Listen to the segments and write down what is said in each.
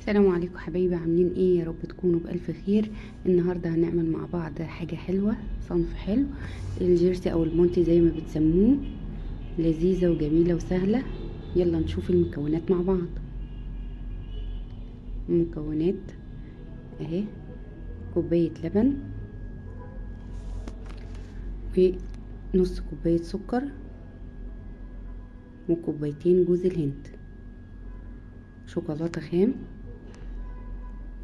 السلام عليكم حبايبي، عاملين ايه؟ يا رب تكونوا بألف خير. النهارده هنعمل مع بعض حاجة حلوة، صنف حلو، الجيرسي او المونتي زي ما بتسموه، لذيذة وجميلة وسهلة. يلا نشوف المكونات مع بعض. المكونات اهي: كوباية لبن، ونص كوباية سكر، وكوبايتين جوز الهند، شوكولاتة خام،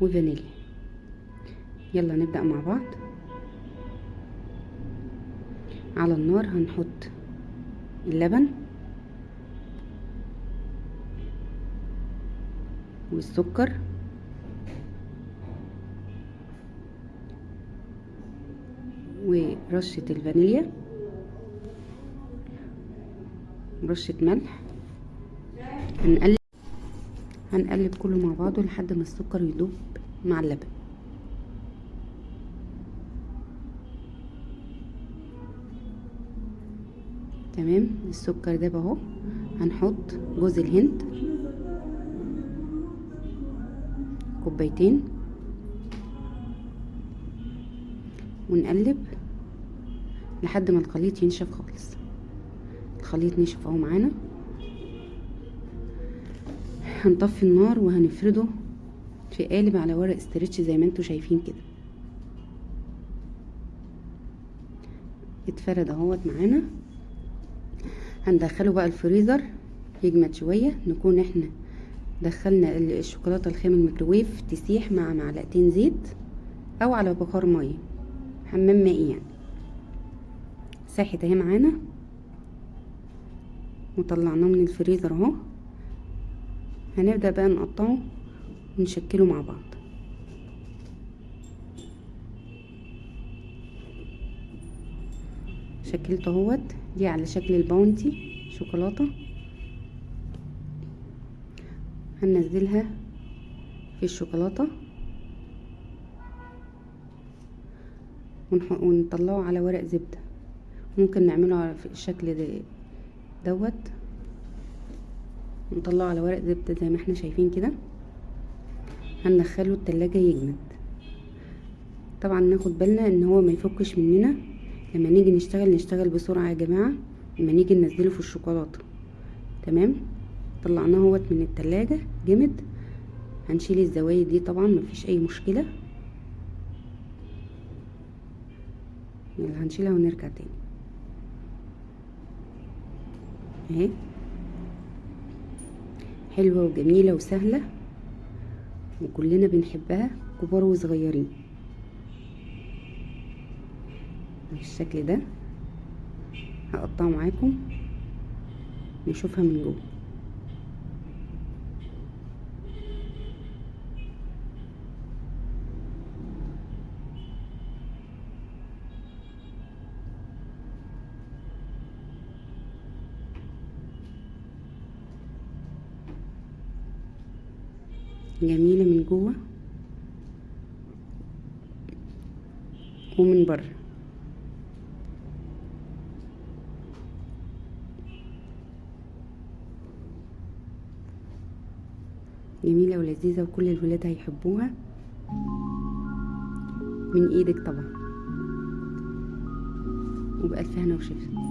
وفانيليا. يلا نبدأ مع بعض. على النار هنحط اللبن والسكر ورشة الفانيليا ورشة ملح. هنقلب كله مع بعضه لحد ما السكر يدوب مع اللبن. تمام، السكر ده اهو. هنحط جوز الهند كوبايتين ونقلب لحد ما الخليط ينشف خالص. الخليط نشف اهو معانا. هنطفي النار وهنفرده في قالب على ورق استرتش زي ما انتوا شايفين كده. اتفرد اهوت معانا. هندخله بقى الفريزر يجمد شوية. نكون احنا دخلنا الشوكولاتة الخام الميكروويف تسيح مع معلقتين زيت او على بخار مية، حمام مائي يعني. ساحت اهي معانا وطلعناه من الفريزر اهو. هنبدأ بقى نقطعه ونشكله مع بعض. شكلته اهوت، دي على شكل الباونتي شوكولاتة. هننزلها في الشوكولاتة ونطلعه على ورق زبدة. ممكن نعمله على الشكل ده دوت، نطلعه على ورق زبدة زي ما احنا شايفين كده. هندخله التلاجة يجمد. طبعا ناخد بالنا ان هو ما يفكش مننا لما نيجي نشتغل، نشتغل بسرعة يا جماعة لما نيجي ننزله في الشوكولاتة. تمام، طلعناه اهوت من التلاجة جمد. هنشيل الزوايد دي طبعا مفيش اي مشكلة. يلا هنشيلها ونرجع تاني اهي. حلوة وجميلة وسهلة وكلنا بنحبها، كبار وصغيرين. بالشكل ده هقطعه معاكم نشوفها من جوه. جميلة من جوه ومن بره. جميلة ولذيذة وكل الولاد هيحبوها. من ايدك طبعا. وبألف هنا وشفا.